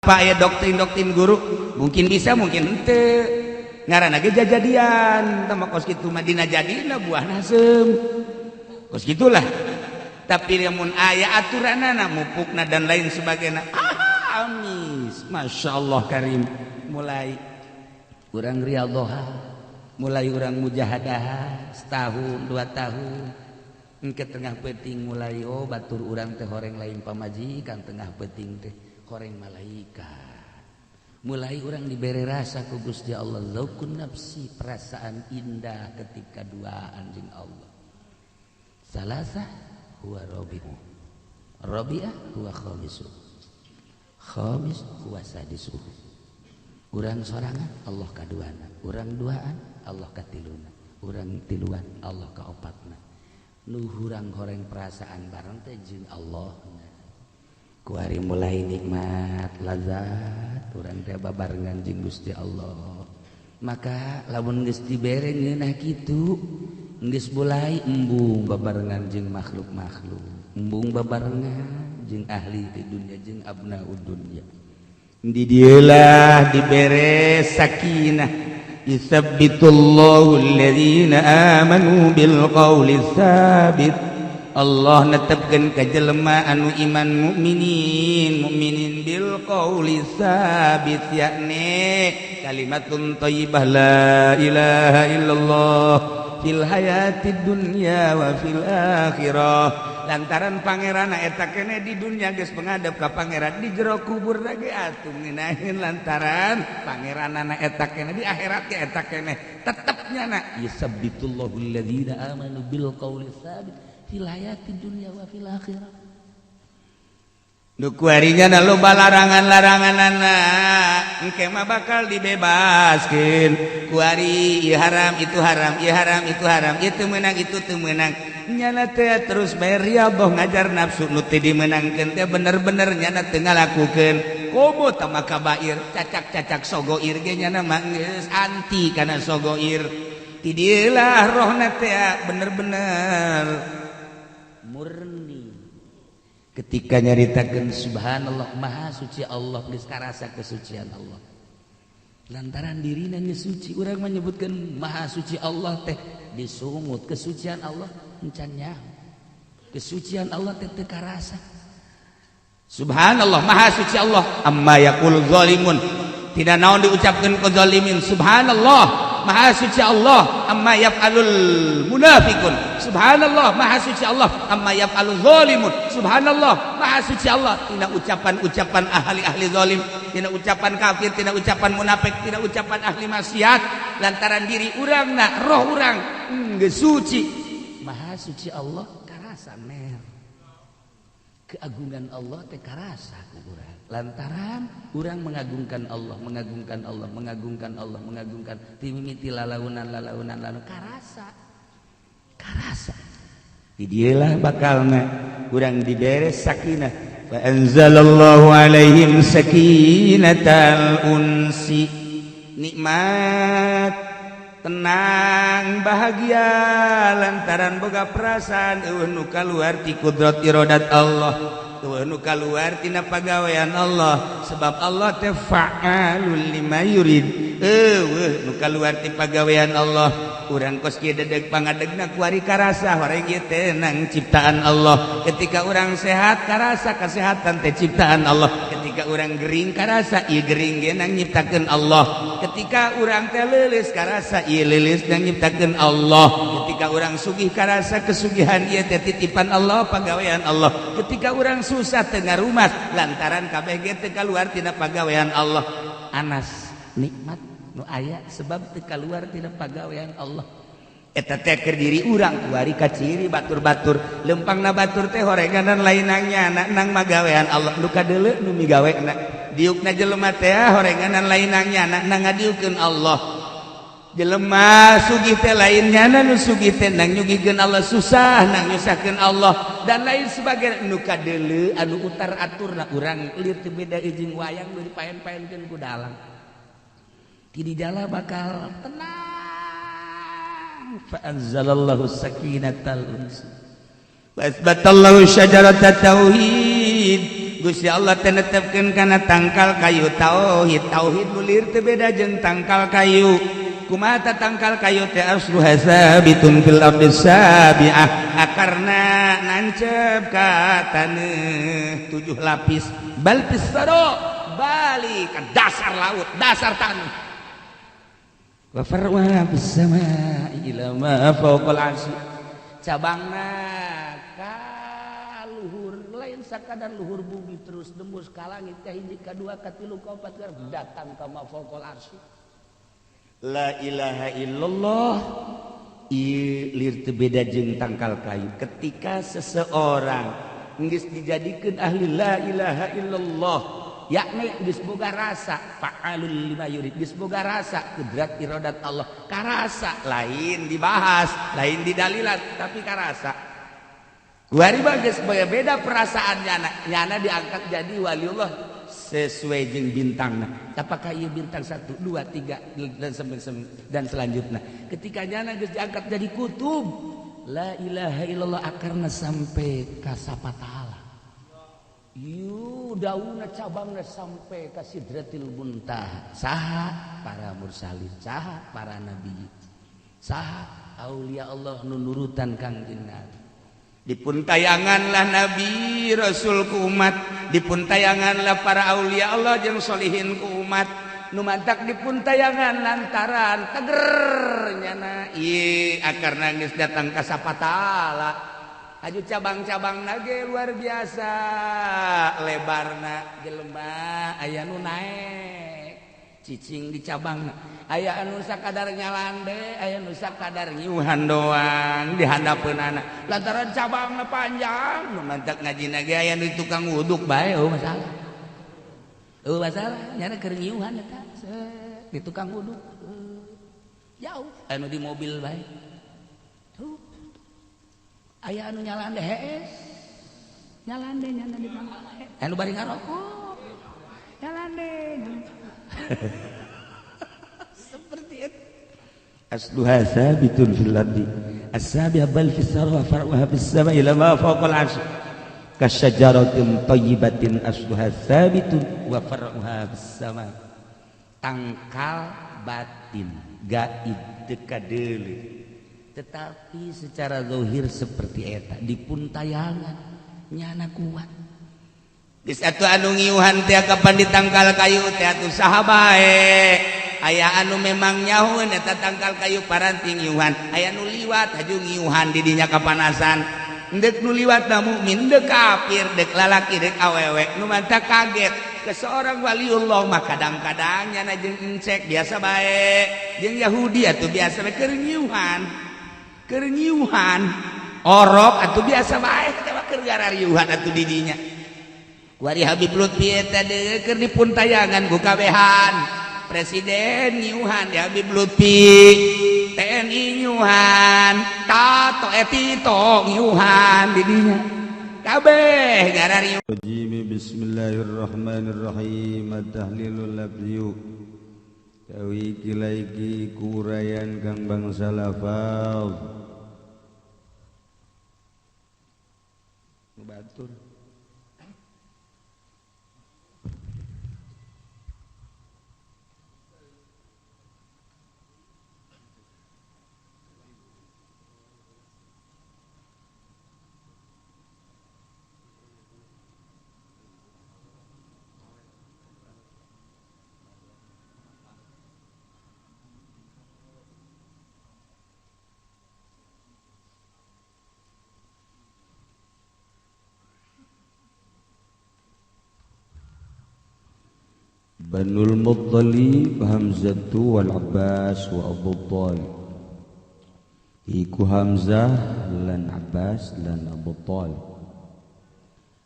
Aya doktrin-doktrin guru, mungkin bisa, mungkin henteu. Ngaranna ge jajadian tah mah, kos kitu mah dina jadina buah nasem, kos gitulah. Tapi lamun aya aturanana, mupukna dan lain sebagainya, ah, amis, Masya Allah karim. Mulai urang riyadhoh, mulai urang mujahadah setahun 2 tahun, ke tengah peuting mulai, oh, batur urang teh horeng lain pamajikan, tengah peuting teh horeng malaikat. Mulai urang diberi rasa ku Gusti Allah dzauqun nafsi, perasaan indah ketika duaan jeung Allah. Salasa huwa rabi'u, rabi'ah huwa khamisu, khamis huwa sadisu. Urang sorangan, Allah kaduana. Urang duaan, Allah katiluna. Urang tiluan, Allah kaopatna. Nu hurang horeng perasaan bareng teh jeung Allah. Kuari mulai nikmat lazat urang teh babarengan jeung Gusti Allah. Maka lamun geus dibere ngeunah kitu, geus mulai embung babarengan jeung makhluk-makhluk, embung babarengan jeung ahli di dunia, jeung abnaud dunya. Di dieulah dibere sakinah. Yutsabbitullahu alladzina amanu bil qawli tsabit. Allah netepkeun ka jelema anu iman, mukminin mukminin, bil qawli tsabit, yakni kalimatun thayyibah, la ilaha illallah, fil hayatid dunya wa fil akhirah. Lantaran pangeran eta kene di dunia geus menghadap ka pangeran, di jero kubur lagi atuh ngeunaheun lantaran pangeranana eta kene, di akhirat ge eta kene tetepnya na. Yusabbitullahu alladzina amanu bil qawli tsabit fil hayatid dunya wa fil akhirah. Nu kuarinya na loba larangan-laranganana, engke mah bakal dibebaskeun. Kuari ieu haram, itu haram, ieu haram, itu haram, ieu teu meunang, itu teu meunang. Nyana teh terus bae riyadhah ngajar nafsu nu teu dimeunangkeun teh, bener-bener nyana teu ngalakukeun. Komo tama kabair, cacak-cacak sogoir ge nyana mah geus anti kana sogoir. Ti dieulah rohna teh bener-bener murni. Ketika nyaritakeun subhanallah, maha suci Allah, geus karasa kesucian Allah lantaran dirina geus suci. Urang menyebutkan maha suci Allah teh disungut kesucian Allah, encan nyaho kesucian Allah teh teu karasa. Subhanallah, maha suci Allah amma yaqul zalimun, tidak naon diucapkeun ku zalimin. Subhanallah, maha suci Allah amma yaf'alul munafikun. Subhanallah, maha suci Allah amma yaf'alul zalimun. Subhanallah, maha suci Allah tina ucapan-ucapan ahli-ahli zalim, tina ucapan kafir, tina ucapan munafik, tina ucapan ahli maksiat, lantaran diri urang na, roh urang geus suci. Maha suci Allah karasa mer, keagungan Allah teh karasa ku urang lantaran urang mengagungkan Allah, mengagungkan Allah, mengagungkan Allah, mengagungkan timimiti lalaunan lalaunan lalu karasa, karasa. Di dialah bakalna urang dibere sakinah. Fa anzalallahu alaihim sakinatal unsi, nikmat, tenang, bahagia, lantaran boga perasaan euweuh nu kaluar ti kudrat iradat Allah, euweuh nu kaluar tina pagawean Allah, sebab Allah teh fa'alul lima yurid. Euweuh nu kaluar ti pagawean Allah. Urang kos kieu dedeg pangadegna, kuari karasa horeng ieu teh nang ciptaan Allah. Ketika urang sehat, karasa kesehatan teh ciptaan Allah. Ketika urang gering, karasa ieu gering ge nang nyiptakeun Allah. Ketika urang teh leuleus, karasa ieu leuleus nang nyiptakeun Allah. Ketika urang sugih, karasa kesugihan ieu teh titipan Allah, pagawean Allah. Ketika urang susah, teu ngarumas lantaran kabeh ge teu kaluar tina pagawean Allah. Anas nikmat nu aya sebab teu kaluar tina pagawean Allah. Eta teh keur diri urang. Kuari ka ciri batur-batur, lempangna batur teh horenganan lain nang nyana, nang magawean Allah. Nu kadeuleu nu migawena. Diukna jelema teh horenganan lain nang nyana, nang ngadiukeun Allah. Jelema sugih teh lain nyana nu sugih teh, nang nyugihkeun Allah. Susah, nang nyusahkeun Allah, dan lain sebagainya. Nu kadeuleu anu utar aturna. Urang lir teu beda jeung wayang nu dipaen-paenkeun ku dalang. Ti dijala bakal tenang. Fa anzalallahu sakinatal unsi wa asbatallahu syajarata tauhid. Gusti Allah teh netepkeun kana tangkal kayu tauhid. Tauhid nu lieur teu beda jeung tangkal kayu. Kumaha tangkal kayu teh asluha sabitun fil ardi sabi'ah, akarna nancep ka taneuh 7 lapis, bal fis saro, balik ke dasar laut, dasar tanah. Wa farwa fis samai ila ma fawqal arsy, cabangna ka luhur, lain sakadar luhur bumi, terus nembus ka langit, ka hiji, ka dua, ka tilu, ka opat, datang ka ma fawqal arsy. La ilaha illallah ieu teu beda jeung tangkal kayu. Ketika seseorang geus dijadikeun ahli la ilaha illallah, yakni geus boga rasa fa'alul lima yurid, geus boga rasa kudrat iradat Allah, karasa, lain dibahas, lain didalilan, tapi karasa. Kuari mah geus beda perasaan nyana, nyana diangkat jadi waliullah sesuai jeung bintangna. Apakah ieu bintang 1, 2, 3 dan dan selanjutnya. Ketika nyana geus diangkat jadi kutub, la ilaha illallah akarna sampai ka sapataala. Yu daunna cabangna sampai ka sidratil muntaha. Saha para mursalin, saha para nabi, saha aulia Allah nu nurutan Kangjeng Nabi. Dipun tayanganlah nabi rasul ku umat, dipun tayanganlah para aulia Allah jeung solihin ku umat. Nu mantak dipun tayangan lantaran teger nyana ieu akarna geus datang ka sapatala. Aju cabang-cabang nage luar biasa lebarna, jelema aya nu naek cicing di cabang, aya anu sakadar nyalande, aya nu sakadar ngiuhan doang di handapeunana lantaran cabangna panjang. Nu mantak ngajina ge aya nu tukang wuduk bae, eueuh masalah, eueuh masalah nyana keur ngiuhan eta di tukang wuduk jauh, anu di mobil bae tuh aya anu nyalande hees, nyalande nyana di pangkal, anu bari ngarokok nyalande seperti itu. Asluha sabitun fil ardi as-sabi'a bal fis sarwa far'uha fis sama'i ila ma fawqal arsy kasyajaratin thayyibatin asluha sabitun wa far'uha fis sama. Tangkal batin gaib teu kadeuleu, tetapi secara zahir seperti eta dipun tayangan nyana kuat. Geus atuh anu ngiuhan teh kapan di tangkal kayu teh atuh saha bae. Aya anu memang nyahueun eta tangkal kayu paranti ngiuhan, aya nu liwat haju ngiuhan di dinya kapanasan. Deuk nu liwat na mukmin, deuk kafir, deuk lalaki, deuk awewe, nu mantap kaget ke seorang waliullah mah kadang-kadang nyana jeung encek biasa bae, jeung Yahudi atuh biasa bae keur ngiuhan. Keur ngiuhan orok atuh biasa bae teh mah keur garariuhan atuh di dinya. Kuari Habib Lutfi eta deui keur dipun tayangan ku kabehan. Presiden nyiuhan di Habib Lutfi, TNI nyiuhan, Tato Etito nyiuhan di dinya. Kabeh garariuhan. Bismillahirrahmanirrahim. At-tahlilul lafziyu tawi kilaiki kurayan kang bangsa lafaz batur. Banul Muttalib Hamzatu wal Abbas wa Abu Thalib. Iku Hamzah lan Abbas lan Abu Thalib.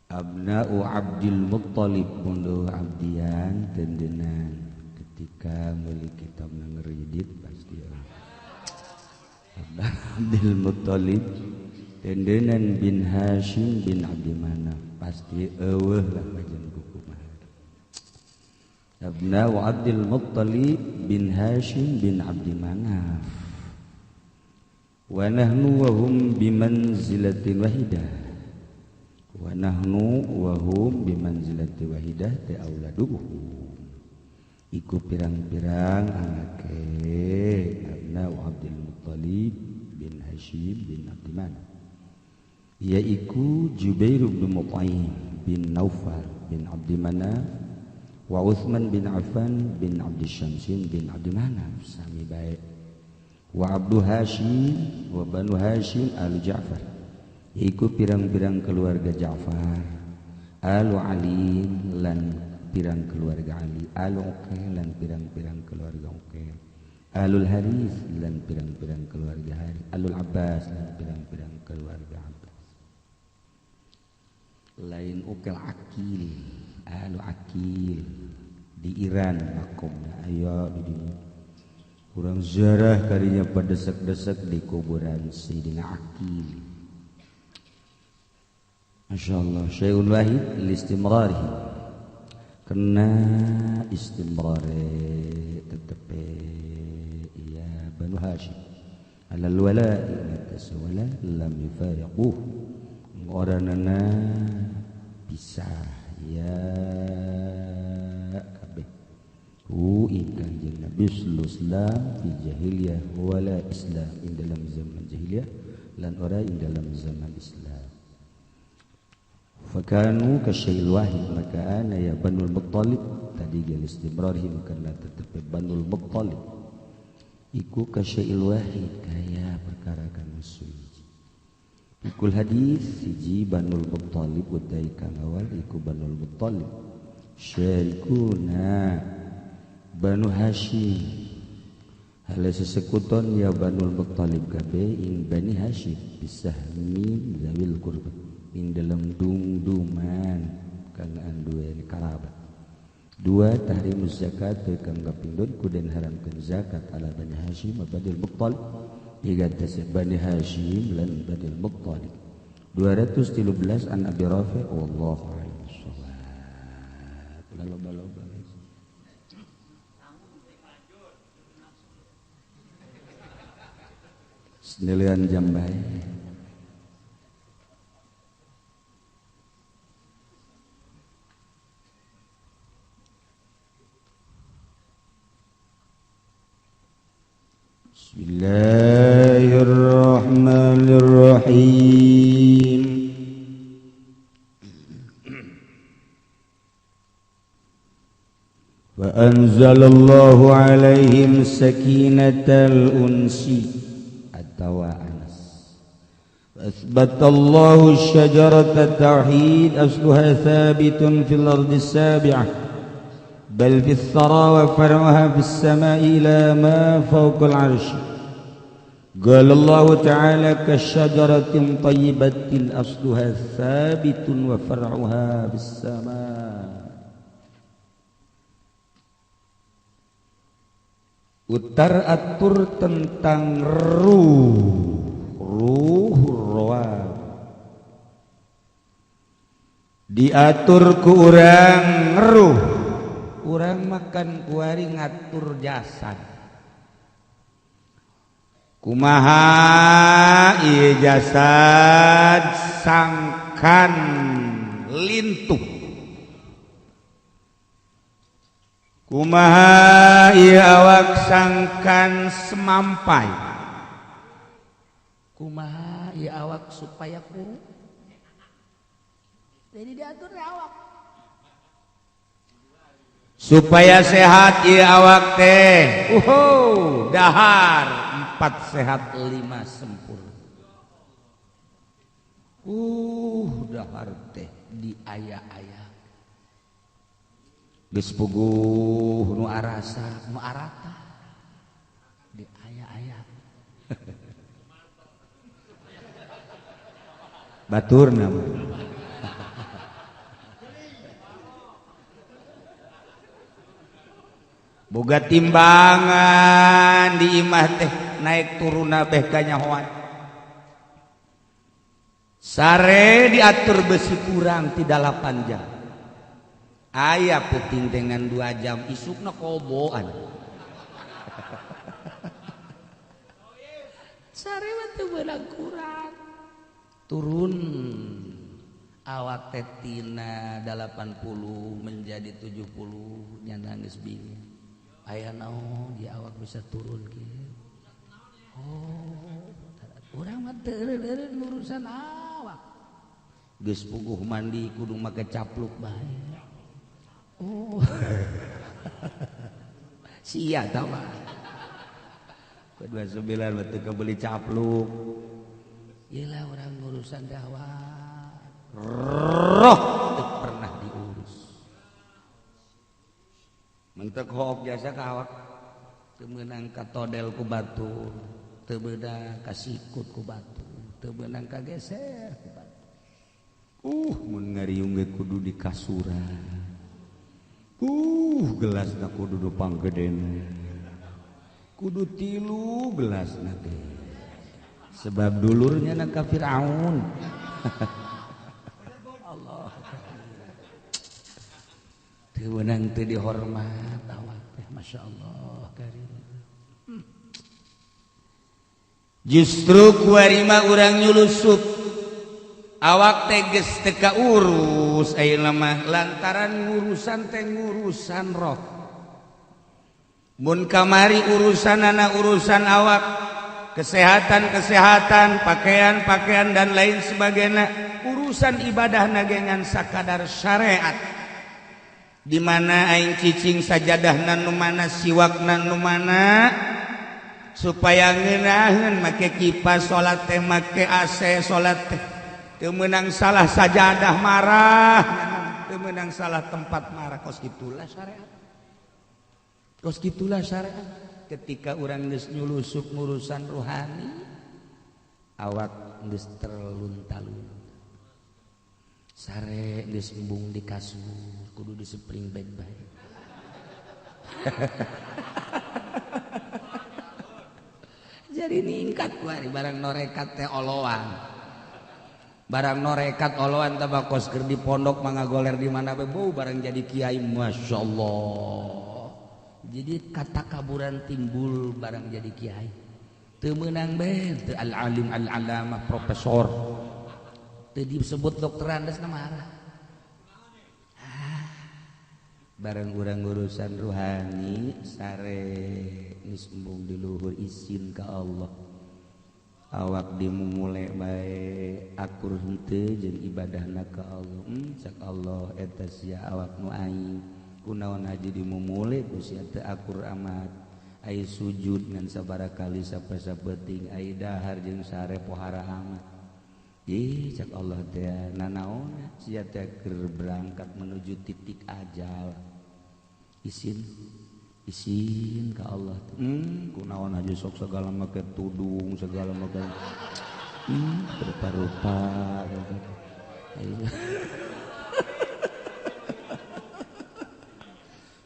Abna'u Abdul Muttalib munduh abdian tendenan. Ketika meuli kitab ngeridit pasti Abdul Muttalib tendenan bin Hashim bin Abdi Manaf pasti eueuh lah kajian buku mah. Abna'u Abdul Muttalib bin Hashim bin Abdi Manaf. Wa nahnu wa hum bimanzilatin wahidah. Wa nahnu wa hum bimanzilati wahidah te auladuhum iku pirang-pirang anake abna Abdul Muttalib bin Hashim bin Abdi Manaf yaiku Jubair bin Mut'im bin Naufal bin Abdi Manaf wa Uthman bin Affan bin Abdi Syamsin bin Abdi Manaf sami baik wa Abdu Hashim wa Banu Hashim al Ja'far iku pirang-pirang keluarga Ja'far alu Ali lan pirang keluarga Ali alu Uqail lan pirang-pirang keluarga Uqail alul Haris lan pirang-pirang keluarga Haris alul Abbas lan pirang-pirang keluarga Abbas lain Uqail Akil alu Akil di Iran makomna aya di dinya urang ziarah kadinya padesek-desek di kuburan Sayyidina Akil. Masya Allah syai'un wahid listimrarihi kena istimrare tetepe ya Banu Hashim alal wala atas wala lam yufariquh oranana pisah ya kabeh hu ingkang jeung Nabi sallallahu fi jahiliyah wala Islam ing dalam zaman jahiliyah lan ora ing dalam zaman Islam. Fakanu kasyai'il wahid maka ana ya Banul Muttalib tadi gel istimrarhim karena tetep Banul Muttalib iku kasyai'il wahid kaya perkara kang suci. Ikul hadis siji Banul Muttalib utai kang awal iku Banul Muttalib syarikuna Banu Hashim hale sesekuton ya Banul Muttalib kabeh ing Bani Hashim bisahmi zawil qurba ing dalam dung-duman kang anduweni karabat. Dua tahrimuz zakat kang kapindhon kuden haramkeun zakat ala Bani Hashim wa Banil Muttalib tiga tasih Bani Hashim lan Banil Muttalib. 213 an Abi Rafi wallahu a'lam bissawab. Loba-loba senilian jam bae. Bismillahirrahmanirrahim. Wa anzalallahu alaihim sakinatal unsi atawa anas. Wa athbatallahu syajarata tauhid asluha thabitun fil ardi sabi'ah bal fis thara wa far'uha fis sama'i ila ma fawqal 'arsy. Qala Allah ta'ala kasyajaratin thayyibatin asluha thabitun wa far'uha fis sama'. Utar atur tentang ruh, ruh roa. Diatur ku urang ruh. Urang makan kuari ngatur jasad. Kumaha ieu jasad sangkan lintuh. Kumaha ieu awak sangkan semampai. Kumaha ieu awak supaya kuru. Jadi diatur awak supaya sehat ieu awak teh. Uhuh, dahar 4 sehat 5 sempurna. Dahar teh di aya-aya. Geus puguh nu arasa, nu arata di aya-aya. Baturna mah. Boga timbangan di imah teh naik turuna beh kanyahoan. Sare diatur besi kurang ti 8 jam. Aya peuting dengan 2 jam isukna koboan. Sare mah teu beunang kurang. Turun Awak teh tina 80 menjadi 70 nyana geus bingung. Aya naon di awak bisa turun kieu. Oh, urang mah teu eureun urusan awak. Geus puguh mandi kudu make capluk bae. Oh. Sia tah mah. 29 mah teu kabeli capluk. Iyalah orang urusan dakwah. Roh teu pernah diurus. Mentek hook jasa ka awak teu meunang katodel ku batur, teu meunang kasikut ku batur, teu meunang kageser ku batur. Mun ngariung ge kudu di kasuran. Gelasna kudu nu panggedena. Kudu 3 gelasna ge. Sebab dulurnya na ka Firaun. Allah. Teu meunang teu dihormat awak teh, masyaallah karim. Justru kuari mah urang nyulusup awak teh geus teu kaurus ayeuna mah lantaran ngurusan teh ngurusan roh. Mun kamari urusanana urusan awak, kesehatan-kesehatan, pakaian-pakaian dan lain sebagainya, urusan ibadah nagengan sakadar syariat. Di mana aing cicing sajadahna nu mana, siwakna nu mana, supaya ngeunaheun make kipas salat teh, make AC salat teh. Teu meunang salah sajadah marah, teu meunang salah tempat marah, kos kitulah syariat. Kos kitulah syariat. Ketika urang geus nyulusup ngurusan rohani, awak geus terlunta-lunta. Sare geus embung di kasur, kudu disepring baik-baik. Jadi ningkat kuari barang norekat teh oloan. Barang norekat oloan tambah kos keur di pondok mangagoler di mana be bau barang jadi kiai masyaallah. Jadi kata kaburan timbul barang jadi kiai. Teu meunang be teu al-alim al-alamah profesor. Teu disebut dokter andes marah. Barang urang urusan ruhani sare geus embung di luhur izin ka Allah. Awak dimumule bae akur henteu jeung ibadahna ka Allah. Cak Allah eta sia awak nu aing. Kunaon haji dimumule ku sia teu akur amat. Ai sujud ngan sabaraha kali sapeting, ai dahar jeung sare pohara amat. Ih cak Allah teh nanaon sia teh keur berangkat menuju titik ajal. Isin ka Allah. Kunaon aja sok segala make tudung, segala make rupa-rupa.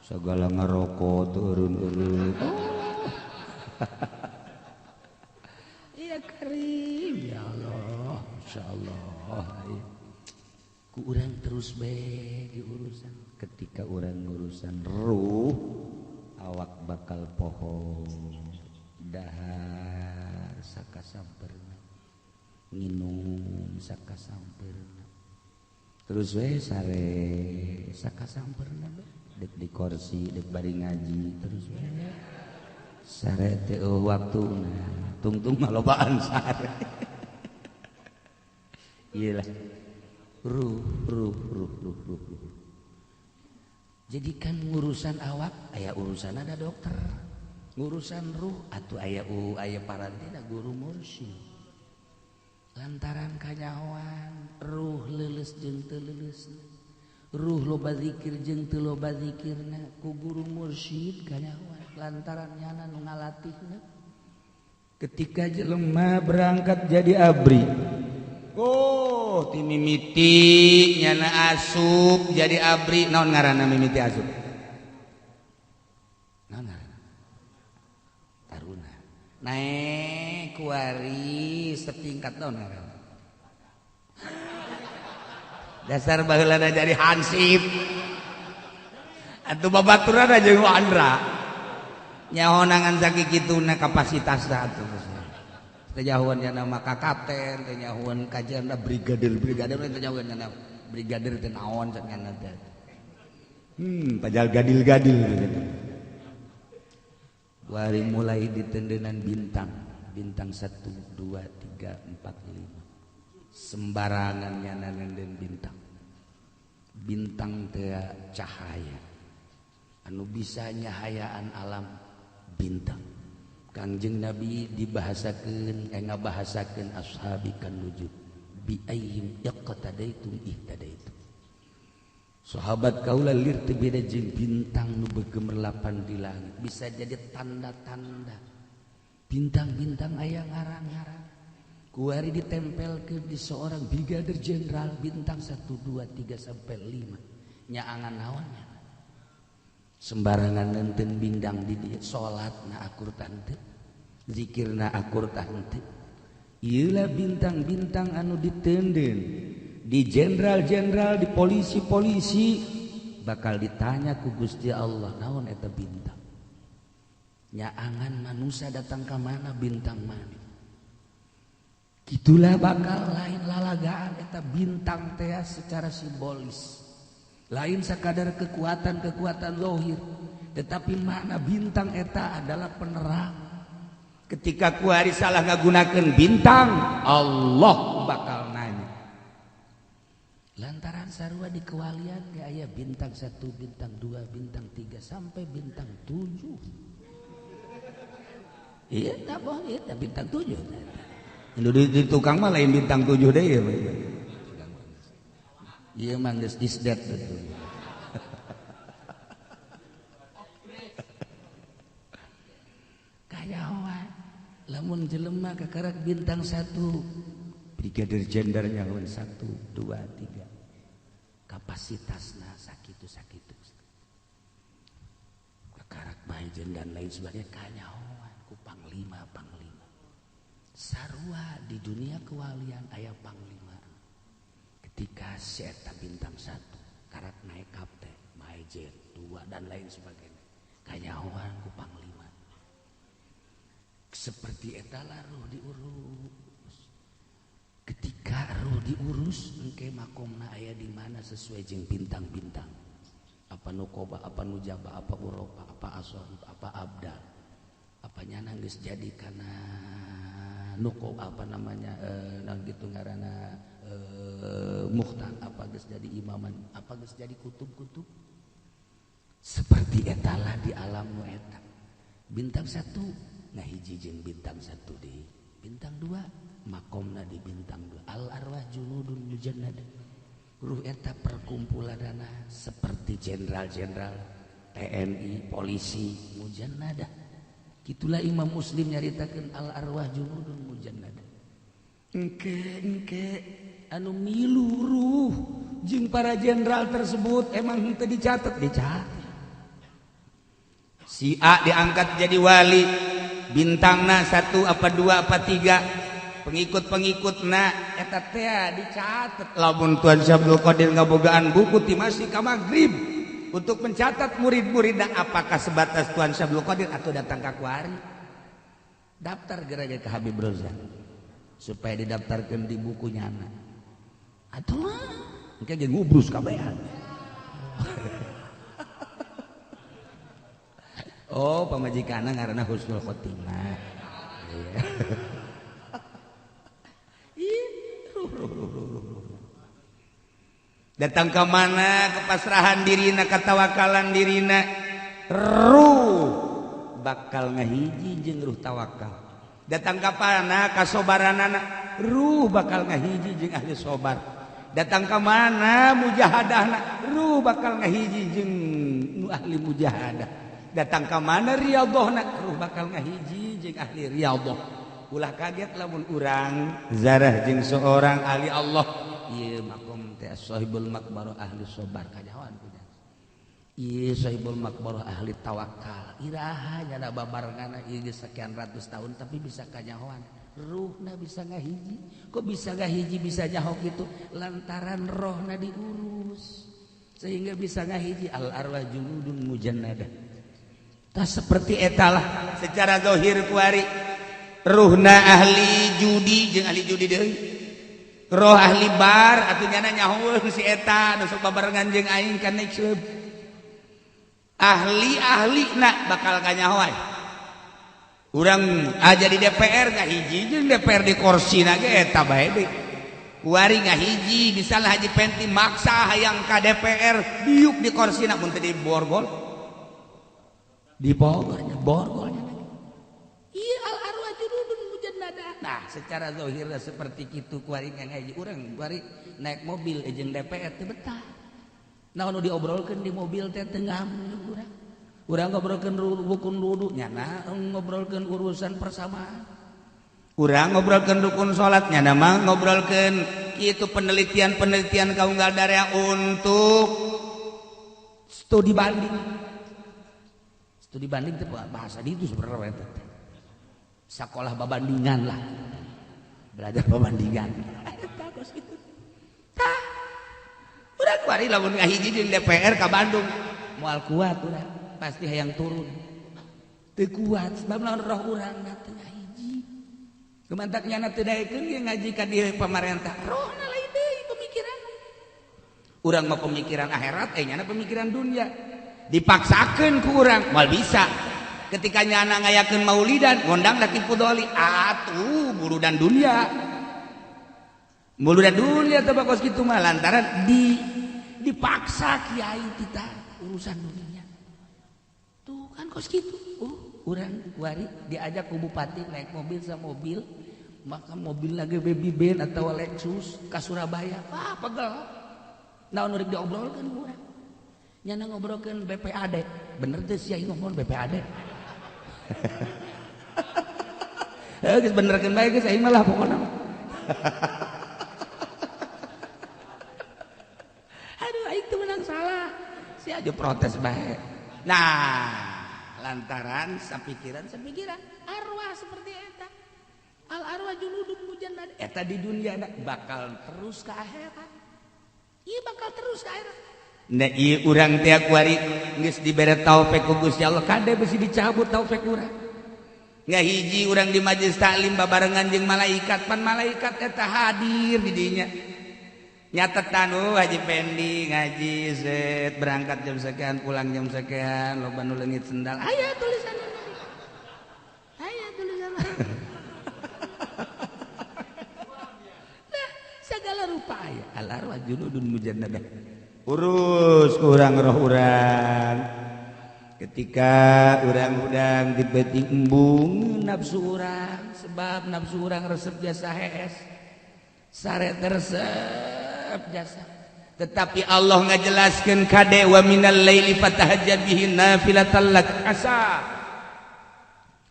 Segala ngerokok turun-urun. Iya karim ya Allah, insyaallah. Ku urang terus be di urusan. Ketika urang urusan ruh, awak bakal poho dahar sakasamperna, nginum sakasamperna, terus we sare sakasamperna be dek di kursi dek bari ngaji terus we sare teh waktuna tungtung malobaan sare. Iyalah ruh ruh ruh ruh ruh ruh. Jadi kan ngurusan awak aya urusan ada dokter, ngurusan ruh atau aya aya parantina guru mursyid. Lantaran kanyahoan ruh leuleus jeung teu leuleusna, ruh loba zikir jeung teu loba zikirna ku guru mursyid kanyahoan lantaran nyana nu ngalatihna. Ketika jelema berangkat jadi abri, oh ti mimiti nyana asup jadi abri, naon ngaranna mimiti asup? Naon ngaranna? Taruna. Naek kuari setingkat naon ngaranna? Dasar baheulana jadi hansip. Atuh babaturan jeung Andra. Nyahoangan sakikituna kapasitasna atuh. Teu nyahoan nya nama kakaten, teu nyahoan kajian brigadir-brigadir teu nyahoan nya nama. Brigadir teh naon cenah teh. Pajal gadil-gadil gitu. Wari mulai ditendenan bintang, bintang 1, 2, 3, 4, 5. Sembarangan nyana nenden bintang. Bintang teh cahaya. Anu bisa nyahayaan alam bintang. Kangjeng Nabi dibahasakeun ngabahasakeun ashabi kan nujum bi ayyihim iqtadaitum ihtadaitum. Sahabat kaula lir teu beda jeung bintang nu begemerlapan di langit, bisa jadi tanda-tanda. Bintang-bintang aya ngarang-ngarang. Kuari ditempelkeun di seorang brigadir jenderal bintang 1 2 3 sampai 5. Nyaangan naonnya? Sembarangan nenten bintang di dieu, salatna akur tante, zikirna akur tante. Ieulah bintang-bintang anu ditenden di jenderal-jenderal, di polisi-polisi, bakal ditanya ku Gusti Allah naon eta bintang. Nyaangan manusia datang ke mana bintang mana. Gitulah bakal lain lalagaan eta bintang teh secara simbolis. Lain sekadar kekuatan-kekuatan lohir, tetapi makna bintang eta adalah penerang. Ketika kuari salah ngagunakeun bintang, Allah bakal nanya. Lantaran sarua di kewalian ge aya bintang 1, bintang 2, bintang 3 sampai bintang 7. Iya tak bohong, iya bintang 7. Di tukang mah lain bintang 7 deh ya. Iya mah geus isdet betul. Kayahoan lamun jelema kakarak bintang 1, brigadir jenderalnya lawan 1, 2, 3. Kapasitasna sakitu-sakitu. Kakarak bae jeung dan lain sebagainya kanyahoan ku panglima. Sarua di dunia kewalian aya panglima. Ketika si eta bintang 1 karak naik kapten, majen 2 dan lain sebagainya. Kanyahoan ku panglima. Seperti eta lah ruh diurus. Ketika ruh diurus engke makomna aya di mana sesuai jeung bintang-bintang. Apa nukoba, apa nujaba, apa uropa, apa asor, apa abdal. Apa nyana geus jadi kana nuko apa namanya naon kitu ngaranna mukhtar, apa geus jadi imaman, apa geus jadi kutub-kutub. Seperti etalah di alam nu eta. Bintang 1 ngahiji jeung bintang 1 deui. Bintang 2 makomna di bintang 2. Al arwah junudun mujannad. Ruh eta perkumpulanana seperti jenderal-jenderal TNI, polisi mujannadah. Gitulah Imam Muslim nyaritakeun al arwah junudun mujannadah. Engke engke anu milu ruh jeung para jenderal tersebut emang henteu dicatat, dicatat. Si A diangkat jadi wali, bintangna 1 apa 2 apa 3, pengikut-pengikutna eta teh dicatat. Lamun Tuan Syabdul Qadir ngabogaan buku ti masih ka magrib untuk mencatat murid-muridna, apakah sebatas Tuan Syabdul Qadir atau datang ka kuari. Daftar geura ke Habib Rozak supaya didaftarkeun di buku nyana. Atuh mah engke ge ngubrus kabehan. Oh, pamajikanna ngaranna Husnul Khotimah. Iya. Datang ke mana kepasrahan dirina, ketawakalan dirina, ruh bakal ngahiji jeung ruh tawakal. Datang ka mana kasobaranana, ruh bakal ngahiji jeung ahli sobar. Datang ke mana mujahadahna, ruh bakal ngahiji jeung nu ahli mujahadah. Datang ke mana riyadhahna, ruh bakal ngahiji jeung ahli riyadhah. Ulah kaget lamun urang zarah jeung seorang ahli Allah. Ieu makom teh sahibul makbarah ahli sabar kanyahoan punya. Ieu sahibul makbarah ahli tawakal. Iraha nyana babarengana ieu geus sekian ratus tahun tapi bisa kanyahoan. Ruhna bisa ngahiji. Kok bisa ngahiji bisa nyaho kitu? Lantaran rohna diurus sehingga bisa ngahiji. Al arwah junudun mujannadah. Tah seperti etalah secara zahir kuari ruhna ahli judi jeung ahli judi deui. Roh ahli bar atuh nyana nyahoeun si eta nu sok babarengan jeung aing ka next club. Ahli-ahli na bakal kanyahoan. Urang aja di DPR ngahiji jeung DPR di korsina ge eta bae deui. Kuari ngahiji misalnya Haji Penti maksa hayang ka DPR diuk di korsina mun teu di borgol. Di Bogornya, borgolnya lagi. Ieu al arwah jurudun mujannada. Nah, secara zahirna seperti kitu kuari ngahiji urang kuari naik mobil jeung DPR teu betah. Naon nu diobrolkeun di mobil teh teu ngambung urang. Urang ngobrolkeun rukun wudu nyana ngobrolkeun urusan persamaan. Urang ngobrolkeun rukun salat nyana mah ngobrolkeun kitu penelitian-penelitian kaunggal darea untuk studi banding. Studi banding teh bahasa ditu sebenarnya eta teh. Sakolah babandingan lah. Belajar babandingan. Eta kos kitu. Tah. Urang kuari lamun ngahiji jeung DPR ka Bandung moal kuat urang. Pasti hayang turun. Teu kuat sebab lawan roh urang teu ngahiji. Kumantak nyana teu daekeun ge ngaji ka dieu pamarentah. Rohna lain deui pemikiran. Urang mah pemikiran akhirat, nyana pemikiran dunia. Dipaksakeun ku urang moal bisa. Ketika nyana ngayakeun maulidan, ngondang laki pudoli, atuh buludan dunia. Buludan dunia teh kos kitu mah lantaran dipaksa kiai kita urusan dunia. Tuh kan kos gitu. Urang kuari diajak ku bupati naik mobil sama mobil, maka mobil lagi baby band atau Lexus ke Surabaya. Wah, pegel. Naon rek diobrolkeun ku urang. Nyana ngobrolkeun BPAD. Bener teh sia ngomong BPAD. Heuh geus benerkeun bae geus aing mah lah pokona. Aduh aing teu menang salah. Sia aja protes bae. Nah, lantaran sapikiran arwah seperti eta. Al arwah junudun mujannad eta di dunia bakal terus ke akhirat. Ieu bakal terus ke akhirat. Nah, ieu urang teh kuari geus dibere taufik ku Gusti Allah kade besi dicabut taufik urang. Ngahiji urang di majelis taklim babarengan jeung malaikat, pan malaikat eta hadir di dinya. Nyatetan Haji Pendi ngaji set berangkat jam sekian pulang jam sekian loba nu leungit sendal aya tulisan aya tulisan. Nah segala rupa aya al arwah junudun mujannadah. Urus urang roh urang ketika urang-urang dibeti embung nafsu urang sebab nafsu urang resep jasa hees sare teresep jasa. Tetapi Allah ngajelaskeun kade wa minal laili fatahajjad bihi nafilatan lak asa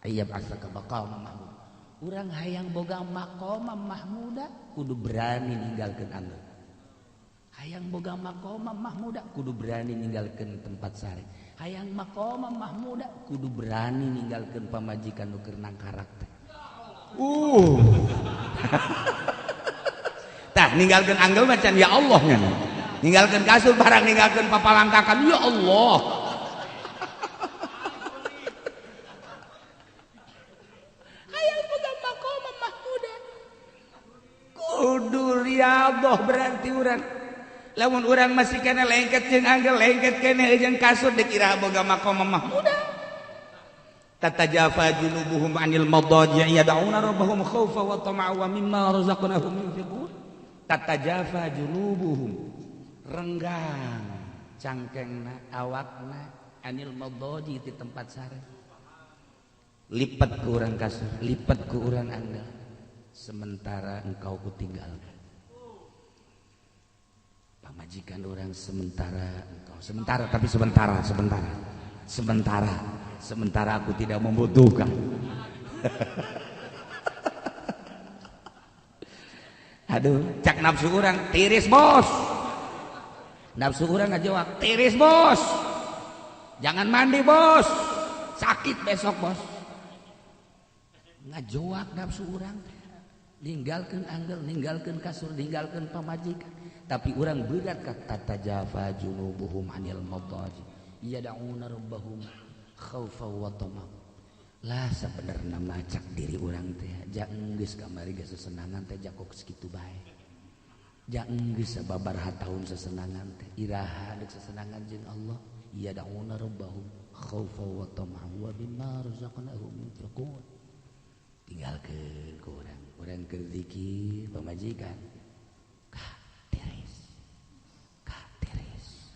ayyab asaka maqama mahmud. Urang hayang boga maqama mahmuda kudu berani ninggalkeun anggeun. Hayang boga maqama mahmuda kudu berani ninggalkeun tempat sare. Hayang maqama mahmuda kudu berani ninggalkeun pamajikan nu keur nang karakter. Tah ninggalkeun anggel macan ya Allah nya. Ninggalkeun kasur barang ninggalkeun papalangkakan ya Allah. Hayang boga maqama mahmuda kudu riyadhah berarti urang. Lamun urang masih kana lengket jeung anggel lengket keneh jeung kasur dikira boga maqama mahmuda. Tatajafa junubuhum anil madaji yad'una rabbahum khaufa wa tama'a wa mimma razaqnahum yunfiqun. Tatajafa junubuhum renggang cangkengna awakna anil madaji di tempat sare. Lipat ku urang kasur, lipat ku urang anggal, sementara engkau kutinggalkan. Pamajikan orang sementara engkau sementara tapi sementara sementara sementara sementara aku tidak membutuhkan. Aduh, cak nafsu orang tiris bos. Nafsu orang ngajawab tiris bos. Jangan mandi bos, sakit besok bos. Ngajawab nafsu orang, ninggalkan anggel, ninggalkan kasur, ninggalkan pamajikan. Tapi orang berat kata tatajafa junubuhum anil madaji yad'una rabbahum khaufa wa tama. Lah sebenarnya macak diri orang teh ja geus kamari geus sesenangan teh jakok sakitu bae. Jangan geus sababaraha taun sesenangan teh iraha deuk sesenangan jeung Allah yad'una rabbahum khaufan wa tama'an wa mimma razaqnahum yunfiqun. Tinggalkeun ku urang, urang keur zikir pamajikan ka tiris ka tiris.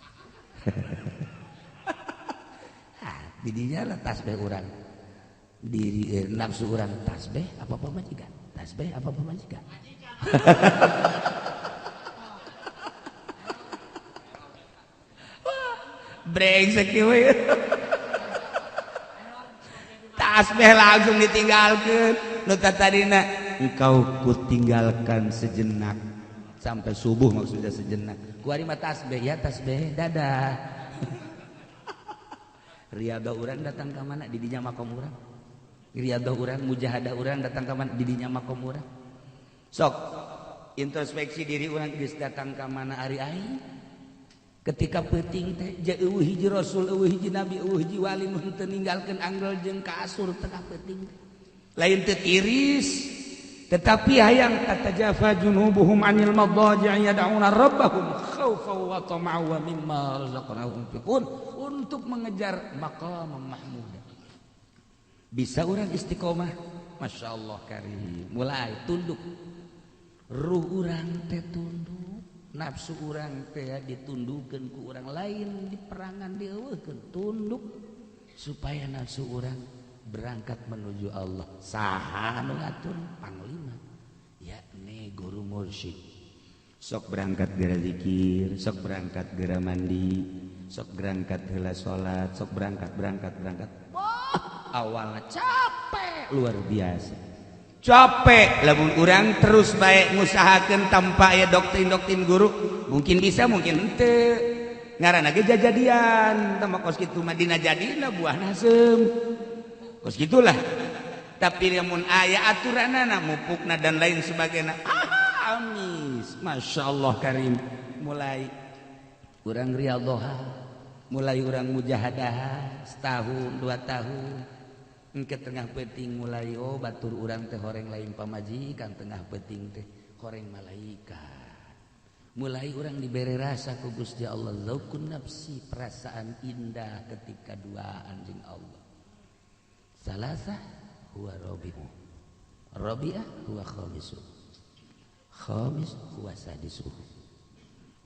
Ah, didinya lah tasbih urang diri nafsu urang tasbih apa pamajikan tasbih apa pamajikan. Brengsek we. Tasbih langsung ditinggalkeun. Nu tadina engkau kutinggalkan sejenak sampai subuh maksudnya sejenak. Kuari mah tasbih ya tasbih dadah. Riyadhah urang datang ka mana di dinya makom urang. Riyadhah urang mujahadah urang datang ka mana di dinya makom urang. Sok introspeksi diri urang geus datang ka mana ari aing. Ketika peuting teh eueuh hiji rasul eueuh hiji nabi eueuh hiji wali nu henteu ninggalkeun anggel jeung kasur tengah peuting lain teu tiris tetapi hayang tatajafa junubuhum anil madaji'i yad'una rabbahum khaufan wa tama'an wa mimma razaqnahum yunfiqun untuk mengejar maqam mahmud. Bisa urang istiqomah masyaallah karim mulai tunduk ruh urang teh tunduk nafsu urang teh ditundukeun ku urang lain di perangan dieuweuhkeun tunduk supaya nafsu urang berangkat menuju Allah. Saha anu ngatur? Panglima yakni guru mursyid. Sok berangkat geura zikir, sok berangkat geura mandi, sok berangkat heula salat, sok berangkat berangkat berangkat. Wah, awalnya capek luar biasa. Capek lamun urang terus baik ngusahakeun tanpa aya doktrin-doktrin guru mungkin bisa mungkin henteu ngaranna ge jajadian tah mah kos kitu mah dina jadina buah nasem kos kitulah tapi lamun aya aturanana mupukna dan lain sebagainya amis masyaallah karim mulai urang riyadhah mulai urang mujahadah setahun dua tahun ke tengah peting mulai oh batur urang teh horeng lain pamajikan tengah peting teh horeng malaikat mulai urang diberi rasa ku Gusti Allah zaukun nafsi perasaan indah ketika duaan jeung Allah salasah huwa rabi'u rabi'ah huwa khamisu khamis huwa sadisu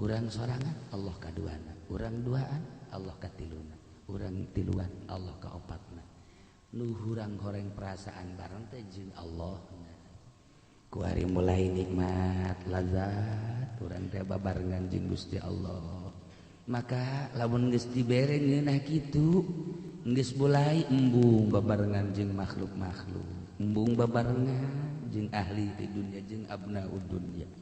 urang sorangan Allah kaduana urang duaan Allah katiluna urang tiluan Allah kaopatna nu hurang horeng perasaan bareng teh jeung Allah kuari mulai nikmat lazat urang teh babarengan jeung Gusti Allah maka lamun geus dibere ngeunah kitu geus mulai embung babarengan jeung makhluk-makhluk embung babarengan jeung ahli di dunia jeung abnaud dunya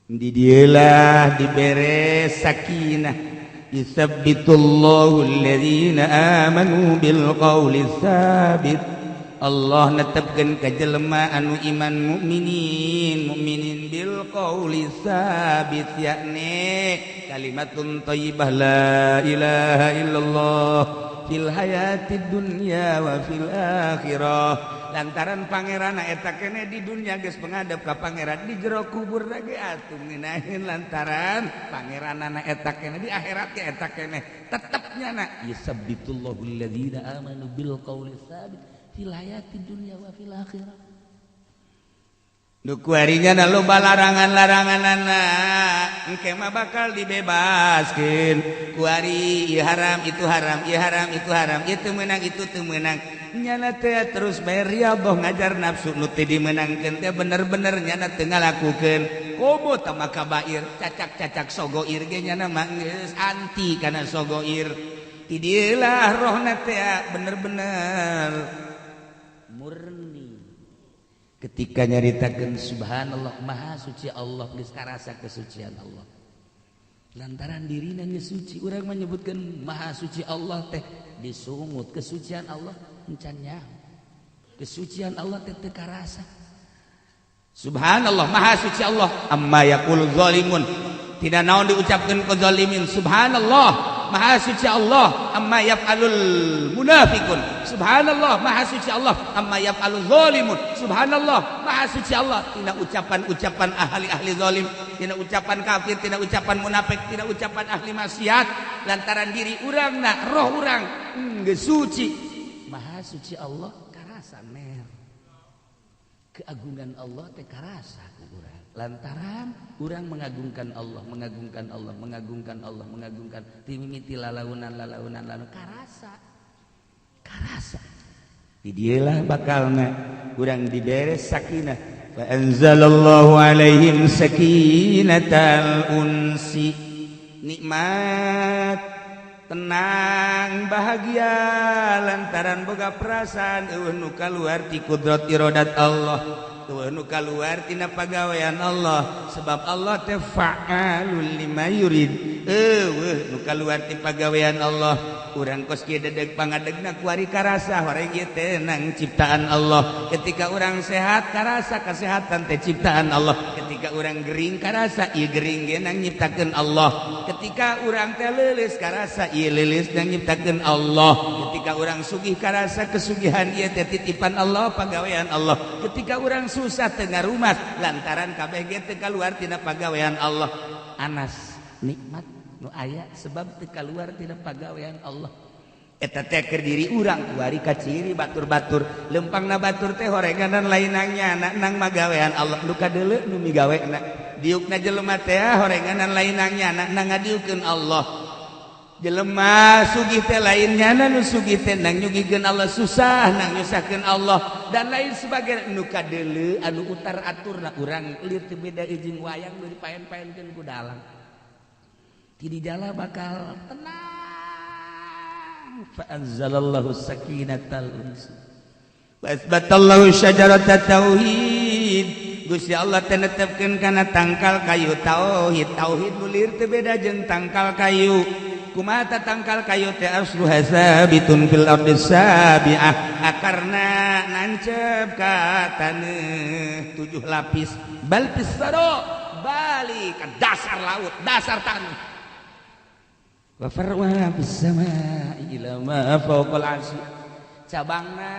di dieulah dibere sakinah yusabbitullahu alladzina amanu bil qawli tsabit. Allah netepkeun ka jelema anu iman mukminin mukminin bil qawli tsabit yakni kalimatun thayyibah la ilaha illallah fil hayatid dunya wa fil akhirah. Lantaran pangeranna eta keneh di dunia geus menghadap ka pangeran di jero kubur ge atuh ngeunaheun lantaran pangeranana eta keneh di akhirat ge eta keneh tetep nyana yusabbitullahu alladzina amanu bil qawli tsabit fil hayatid dunya wa fil akhirah. Nu kuarinya na loba larangan-laranganana engke mah bakal dibebaskeun kuari ieu haram itu haram ieu haram itu haram ieu teu meunang itu teu meunang nyana teh terus bae riyadoh ngajar nafsu nu teu dimeunangkeun teh bener-bener nyana teu ngalakukeun komo tah kabair cacak-cacak sogoir ge nyana mah geus anti kana sogoir ti dieulah rohna teh bener-bener murni ketika nyaritakeun subhanallah maha suci Allah geus karasa kesucian Allah lantaran dirina geus suci urang menyebutkeun maha suci Allah teh disungut kesucian Allah encan nyaho kesucian Allah teh teu karasa subhanallah maha suci Allah amma yaqul zalimun tidak naon diucapkeun ku zalimin subhanallah Subhanallah, maha suci Allah amma yaf'alul munafiqun. Subhanallah, maha suci Allah amma yaf'alul zalimun. Subhanallah, maha suci Allah tina ucapan-ucapan ahli-ahli zalim, tina ucapan kafir, tina ucapan munafik, tina ucapan ahli maksiat. Lantaran diri urang na roh urang geus suci. Maha suci Allah karasa mer. Keagungan Allah teh karasa ku urang. Lantaran urang mengagungkan Allah, mengagungkan Allah, mengagungkan Allah, mengagungkan timimiti lalaunan lalaunan lalu karasa. Karasa. Di dieulah bakalna urang dibere sakinah. Fa anzalallahu alaihim sakinatal unsi. Nikmat, tenang, bahagia lantaran boga perasaan eueuh nu kaluar ti kudrat iradat Allah, eueuh nu kaluar tina pagawean Allah, sebab Allah teh fa'alul lima yurid. Eueuh nu kaluar ti pagawean Allah. Urang kos kieu dedeg pangadegna kuari karasa horeng ieu teh nang ciptaan Allah. Ketika urang sehat karasa kesehatan teh ciptaan Allah. Ketika urang gering karasa ieu gering ge nang nyiptakeun Allah. Ketika urang teh leuleus karasa ieu leuleus nang nyiptakeun Allah. Ketika urang sugih karasa kesugihan ieu teh titipan Allah, pagawean Allah. Ketika urang susah teu ngarumas lantaran kabeh ge teu kaluar tina pagawean Allah. Anas nikmat nu aya sebab teu kaluar tina pagawean Allah. Eta teh keur diri urang kuari ka ciri batur-batur lempangna batur teh horenganan lainangnya nang magawean Allah nu kadeuleu nu migawena diukna jelema teh horenganan lainangnya nang ngadiukeun Allah. Jelema sugih teh lainnya nu sugih teh nang nyugihkeun Allah, susah nang nyusahkeun Allah dan lain sebagainya. Nu kadeuleu anu utar aturna urang lir teu beda jeung wayang nu dipaen-paenkeun ku dalang. Ti dijala bakal tenang. Fa anzalallahu sakinatal unsi wa asbatallahu syajarata tauhid. Gusti Allah teh netepkeun kana tangkal kayu tauhid. Tauhid nu lir teu beda jeung tangkal kayu. Kumaha tangkal kayu teh asluha sabitun fil ardi sabi'ah, akarna nancep ka taneuh 7 lapis, bal pisaro balik ke dasar laut, dasar tanah. Wa farwa fis samaa'i ila ma fawqal arsy. Cabangna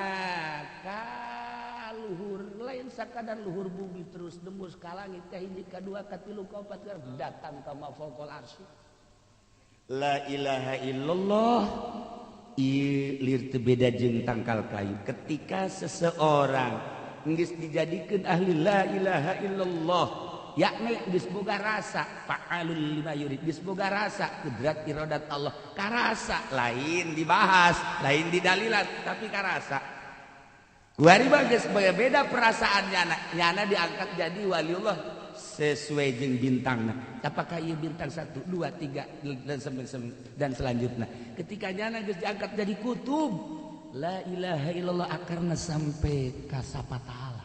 ka luhur, lain sakadar luhur bumi terus nembus ka langit, ka hiji, ka dua, ka tilu, ka opat, datang ka ma fawqal arsy. La ilaha illallah lir teu beda jeung tangkal kayu. Ketika seseorang geus dijadikeun ahli la ilaha illallah, yakni geus boga rasa fa'alul lima yurid, geus boga rasa kudrat iradat Allah, karasa lain dibahas, lain didalilan, tapi karasa. Kuari mah geus beda perasaan nyana, nyana diangkat jadi waliullah sesuai jeung bintangna. Apakah ieu bintang 1, 2, 3 dan dan selanjutnya. Ketika nyana geus diangkat jadi kutub, la ilaha illallah akarna sampai ka sapataala.